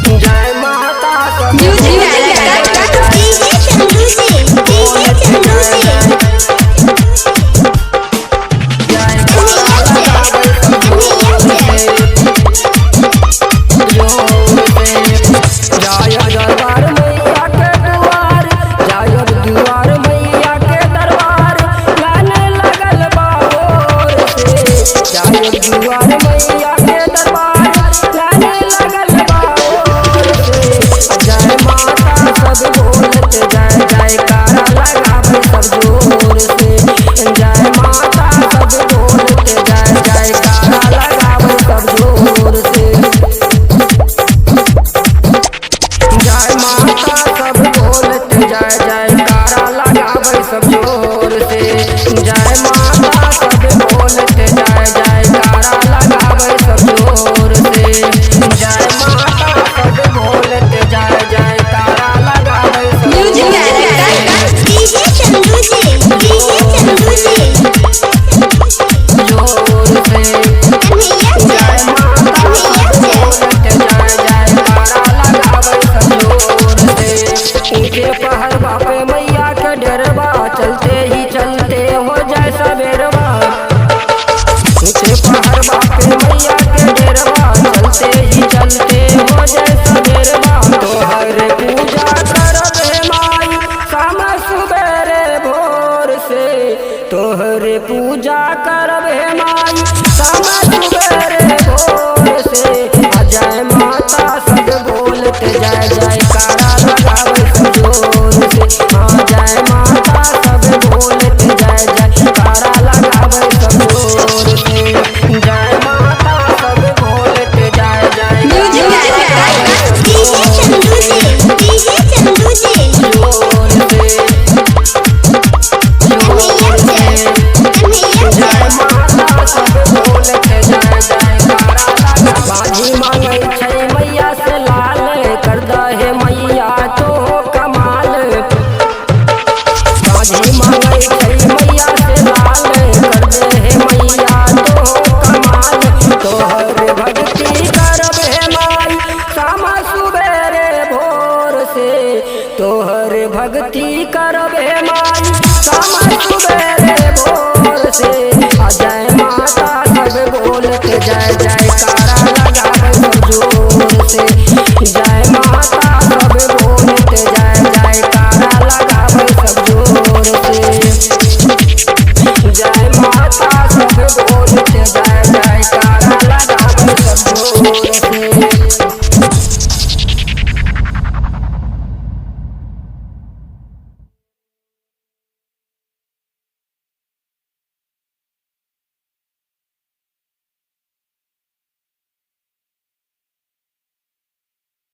जय माता सब music director DJ Chandu ji, DJ Chandu ji, Kanhaiya Chowk, Kanhaiya Chowk. जाय दरबार मैया के दुआर, जाय दुआर मैया के दरबार, लाने लगल बाबोर से। जाय दुआर मैया के दरबार, लाने लगल बाबोर से। जय माता सब बोलत जय जयकारा लगावे सब जोर से। जय माता सब बोलत जय जयकारा लगावे सब जोर से। जय माता सब बोलत जय जयकारा लगावे सब जोर से। जय माता सब बोलत जय जयकारा लगावे सब जोर से। जय माता सब बोलत जय जयकारा लगावे सब म्यूजिक जोर से। Director DJ Chandu ji, DJ Chandu ji, जोर से। Kanhaiya जय Chowk, माता Kanhaiya Chowk. बोलत जय जयकारा लगावे सब जोर से। ऊंचे पहाड़ बापे मैया के डरबा, चलते ही चलते हो जाए सबेरवा। ऊंचे पहाड़ बापे मैया के डरबा, चलते ही चलते हो जाए सबेरवा। तोहर पूजा करब हे माई शाम सुबेरे भोर से। तोहर पूजा करब हे माई शाम सुबेरे भोर से। आ जय माता सब बोलत जय जयकारा लगावे सब जोर से। हाँ जय माता सब बोलत जय जयकारा लगावे सब जोर से। जय माता सब बोलत जय जय music director DJ Chandu ji, DJ Chandu ji, जोर से। Kanhaiya Chowk, Kanhaiya जय Chowk. माता सब बोलत जय जयकारा लगा। बाजी मांगै छै मैया से लाल, कर दहे मैया तो कमाल। बाजी मांगै छै मैया से लाल, कर दहे मैया तो कमाल। तोहर भक्ति करब हे माई शाम सुबेरे भोर से। तोहर भक्ति करब हे माई शाम सुबेरे भोर से। आ जय माता सब बोलत जय जयकारा लगावे सब जोर से। जय माता सब बोलत जय